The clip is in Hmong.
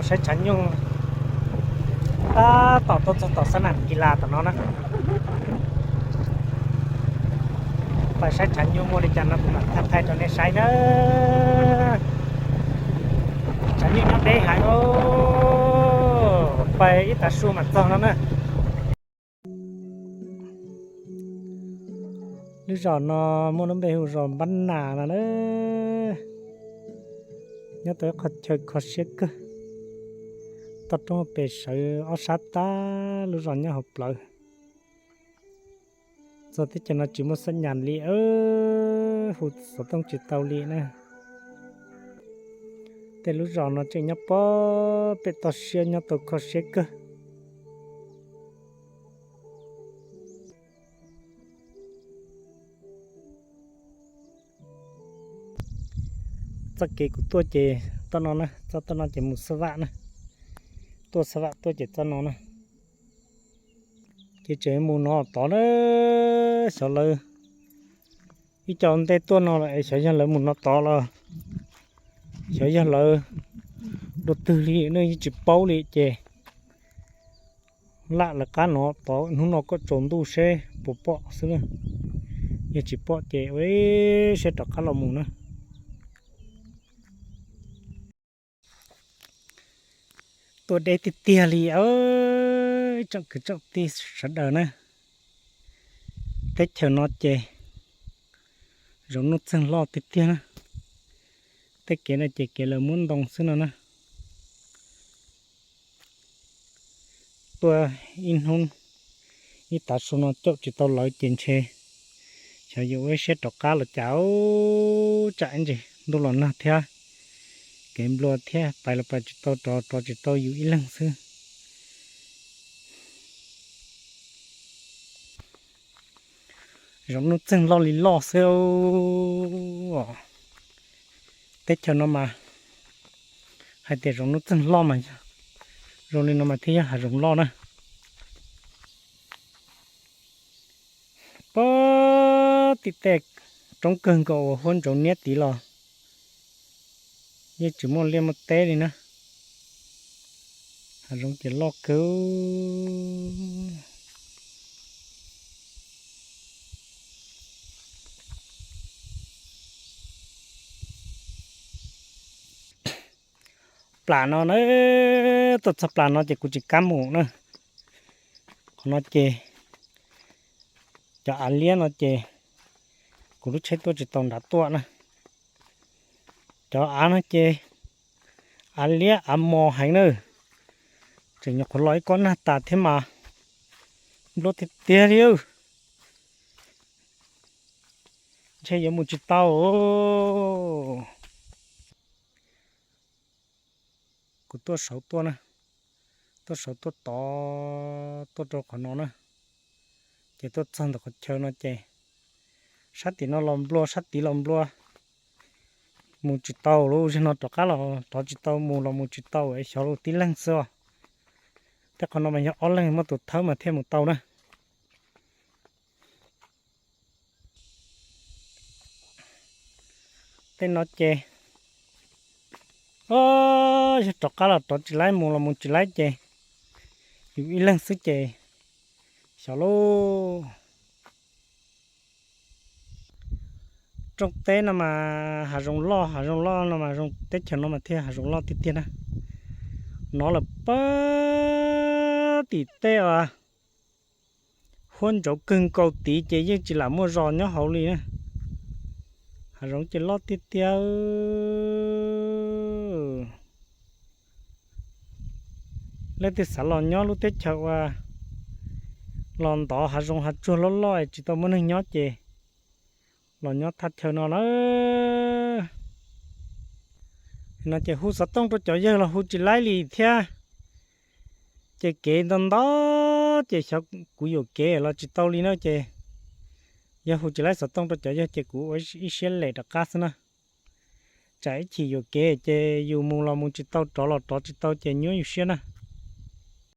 Saib tshav nyuj, tab tom tuaj txog tom xab nam kis las tom no na. Pais saib tshav nyuj muaj li cas no kuv mam thaij thaij rau nej saib na. Tshav nyuj nyob deb heev os, pais ib tav su mam txog no na. Lub zos no muaj lub npe hu zos Npab Nas no na. Nyob tau ib qho chaw kho siab kawg, toj roob pem sawv ob sab tag, lub zos nyob hauv plawv. Txog teb chaws no tsis muaj xab nyas li, hu xov tooj tsis tau li na. Tej lub zos no tseem nyob pob pem toj siab, nyob tau kho siab kawg. Txoj kev kuv tuaj ces toj no na, txoj toj no ces mus Xab Vam na. Tuaj Xab Vam tuaj ces txoj no na. Ces tseem mus no tod na, xyov lawv ib co ntej tuaj no los es xyov yog lawv mus no tod los xyov yog lawv dua twg li ne yeej tsis paub li ces lam lawv qab no tod, hnub no kuj tsaus ntuj seb puas pom xwb na. Yog tsis pom ces ua siab rov qab los mus na. Tuaj deb tiag tiag li, ib tsoom kwv tsoom tij sawv daws na. Teb chaws no ces zoov nuj txeeg loj tiag tiag na. Tej kev no ces kev lawv muab ntoo xwb no na. Tuaj ib hnub ib tav su no caum tsis tau lawv ces ntshe xyov yuav ua siab rov qab los cas, tsam ntsis ntuj los nag thiab, kev nplua thiab, pais los pais tsis tau, rov rov tsis tau, yus ib leeg xwb. Zoov nuj txeeg loj li loj xwb. Teb chaws no mas hais tias zoov nuj txeeg loj mas zoo li no mas thiaj yog hav zoov loj na. Pab tim tej roob kawg nkaus uas huab ntsaus niab tid los yeej tsis muaj liaj muaj teb li na. Hav zoov ces loj kawg. Plas no na, tuaj txog plas no ces kuv tsis kam mus na. Qhov no ces cov av liab no ces kuv lub tsheb tuaj tsis tau nrad tuaj na. Cov av no ces av liab av mos heev na. Tseem nyuam qhuav los ib kob nag tas thiab mas nplua tiag tiag li. Ntshe yuav mus tsis tau. Kuv tuaj saud tuaj na, tuaj saud tuaj tod tuaj rau qhov no na, ces tuaj txog ntawm qhov chaw no ces sab tim no los nplua, sab tid los nplua, mus tsis tau lawm. Zaum no rov qab los rov tsis tau, mus los mus tsis tau, es xyov lawm tib leeg xwb os. Tej qhov no mas yog ob leeg muaj tus thawb mas thiaj mus tau na. Tej no ces, o, yog rov qab los rov tsis laib, mus los mus tsis laib ces yus ib leeg xwb ces xyov lauj. Rooj teb no mas hav zoov loj, hav zoov loj no mas, teb chaws no mas thiaj hav zoov loj tiag tiag na. No lawm pab tim tej uas huab ntsaus kawg nkaus tid ces yeej tsis lam muaj zos nyob hauv li na. Hav zoov ces loj tiag tiag. Leej twg xav los nyob lub teb chaws uas los ntov hav zoov hav tsuag loj loj es tsis tau muaj neeg nyob ces los nyob thaj chaw no na. No ces hu xov tooj rau cov yawg los hu tsis laib li thiab. Ces kev ntau ntau ces xyov kuv yuam kev los tsis tau li na ces yog hu tsis laib xov tooj rau cov yawg ces kuv ua ib siab lem rov qab xwb na. Tsam ib chim yuam kev ces yus mus los mus tsis tau, rov los rov tsis tau ces nyuaj yus siab na.